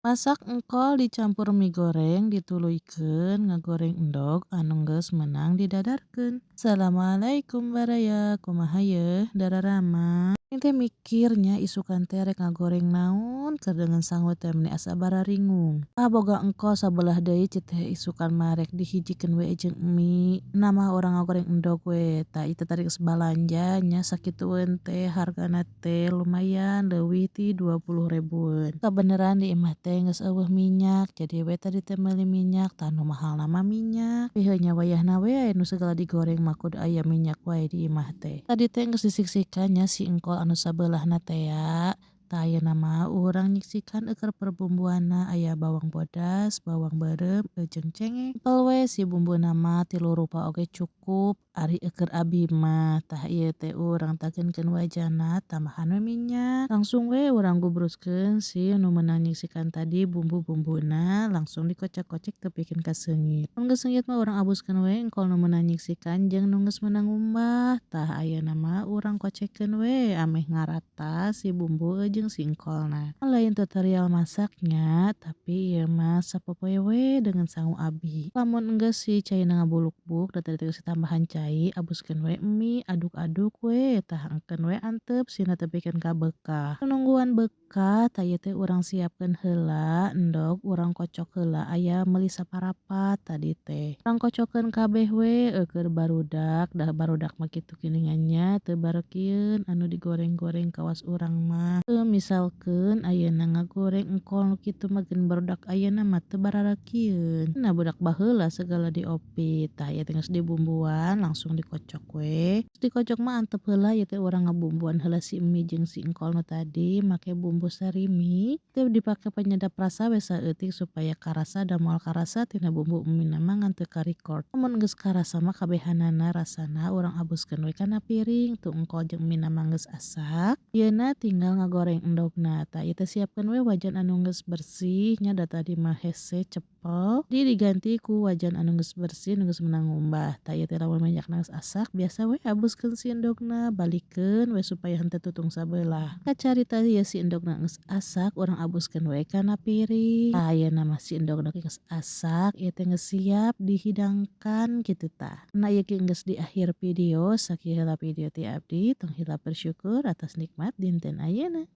Masak engkol dicampur mie goreng dituluykeun ngagoreng endog anu geus meunang didadarkeun. Assalamualaikum baraya, kumaha yeuh dararama? Aing teh mikir nya, isukan teh rek ngagoreng naon keur deungeun sangu teh meni asa bararingung. Ah, boga engkol sabelah deui, ceu teh isukan mah rek dihijikeun we jeung mie. Nah mah urang ngagoreng endog we. Tah, ieu teh tadi geus balanja nya, sakitueun teh hargana teh lumayan leuwih ti 20 ribueun. Kabeneran di imah teh geus euweuh minyak, jadi we tadi teh meuli minyak. Tah, nu mahalna mah minyak. Heuh nya, wayahna we aya nu sagala digoreng mah kudu aya minyak wae di imah teh. Tadi teh geus disiksikan nya si engkol anu sabelahna tea. Tah, ayeuna mah urang nyiksikan eueuh perbumbuanna, aya bawang bodas, bawang beureum, jeung cengek. Simpel we si bumbuna mah, tilu rupa oge cukup ari keur abi mah. Tah, ieu teh urang tagenkeun wajanna, tambahan we minyak, langsung we urang gubruskeun si nu meunang nyiksikan tadi bumbu-bumbuna, langsung dikocek-kocek tepikeun ka seungit. Mun geus seungit mah urang abuskeun we engkol nu meunang nyiksikan jeung nu geus meunang ngumbah. Tah, ayeuna mah urang kocekkeun we ameh ngarata si bumbu jeung si engkolna. Lain tutorial masaknya, tapi ieu mah sapopoe we deungeun sangu abi. Lamun enggeus si caina ngabulukbuk da tadi teh geus ditambahan cai, abuskeun we mie, aduk-aduk we. Tah, engkeun we antep sina tepikeun ka beukah. Nungguan beukah, tah ieu teh urang siapkeun heula endog, urang kocok heula, aya meuli saparapat tadi teh. Urang kocokkeun kabeh we keur barudak, da barudak mah kitu geuningan nya, teu barekieun anu digoreng-goreng kawas urang mah. Misalkeun ayeuna ngagoreng engkol nu kitu mah geun barudak ayeuna mah teu bararekieun. Nah, budak baheula segala diopit. Tah, ieu teh geus dibumbuan, langsung dikocok we. Dikocok mah antep heula, ieu teh urang ngabumbuan heula si mie jeung si engkol nu tadi make bumbu sarimi. Teu dipake penyedap rasa we saeutik supaya karasa, da moal karasa tina bumbu mie na mah ngan teu ka-record. Lamun geus karasa mah kabehanana rasana, urang abuskeun we kana piring. Tuh, engkol jeung mie na mah geus asak. Ayeuna tinggal ngagoreng endogna. Tah, ieu teh siapkeun we wajan anu geus bersih nya, da tadi mah hese cepel. Jadi diganti ku wajan anu geus bersih, nu geus meunang ngumbah. Tah, ieu teh lamun minyakna geus asak, biasa we abuskeun si endogna, balikeun we supaya henteu tutung sabelah. Kacarita ieu si endogna geus asak, urang abuskeun we kana piring. Tah, ayeuna mah si endogna geus asak, ieu teh geus siap dihidangkan kitu tah. Nah, ieu ge geus di akhir video, sakieu heula video ti abdi, tong hilap bersyukur atas nikmat dinten ayeuna.